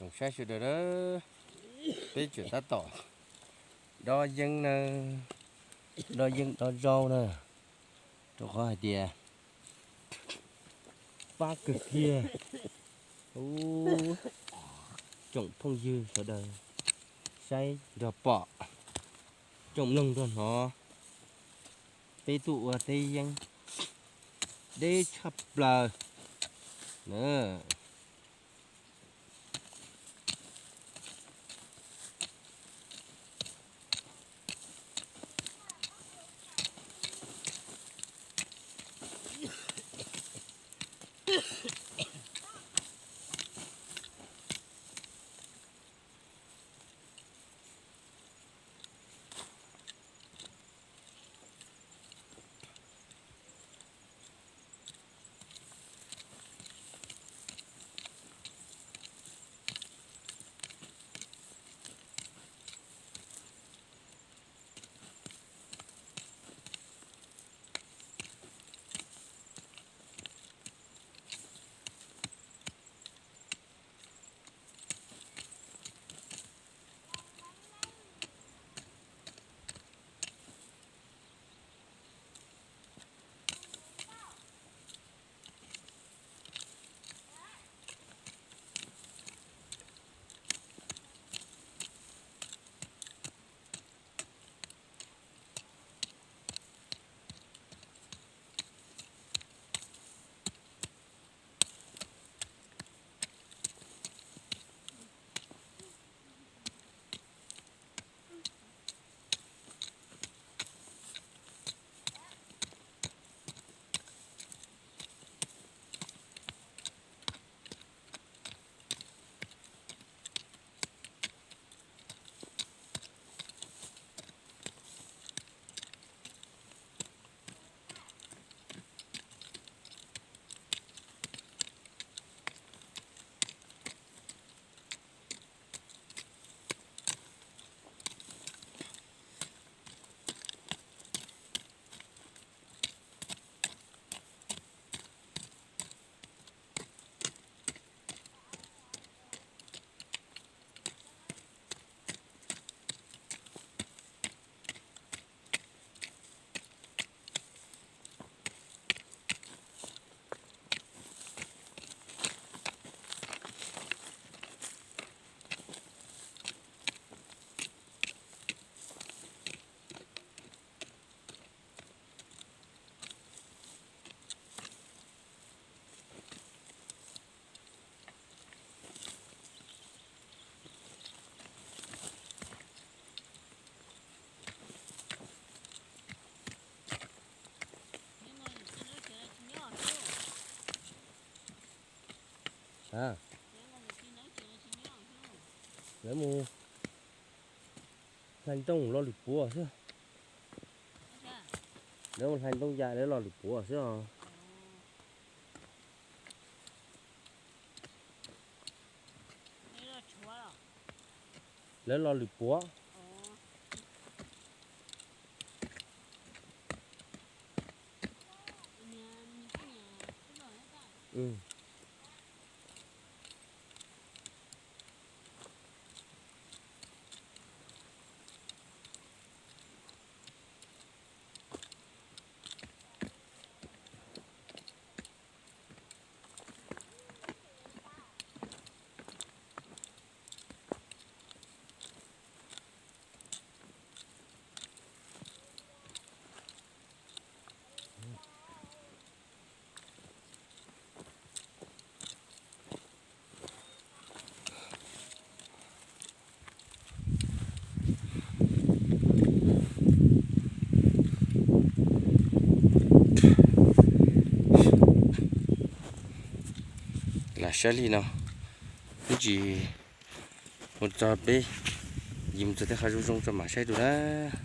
Tsoom saib sawv daws, peb tseem tab tom dob yeeb na, dob yeeb dob zaub na, rau qhov hais tias pab kawg kiag. Ub, tsoom phooj ywg sawv daws saib nrog pom, tsoom mloog nrog hnov, peb tuaj ua teb yeeb deb tshaj plaws na. Lawv mus hlais ntoo lo lwm puav xwb. Lawv mus hlais ntoo yam lawv lo lwm puav xwb os. Lawv lo lwm puav. Lam saib li no, ib ntsis Mus txog peb, yim mus txog tej qhov zoo zoo tso mam saib dua na.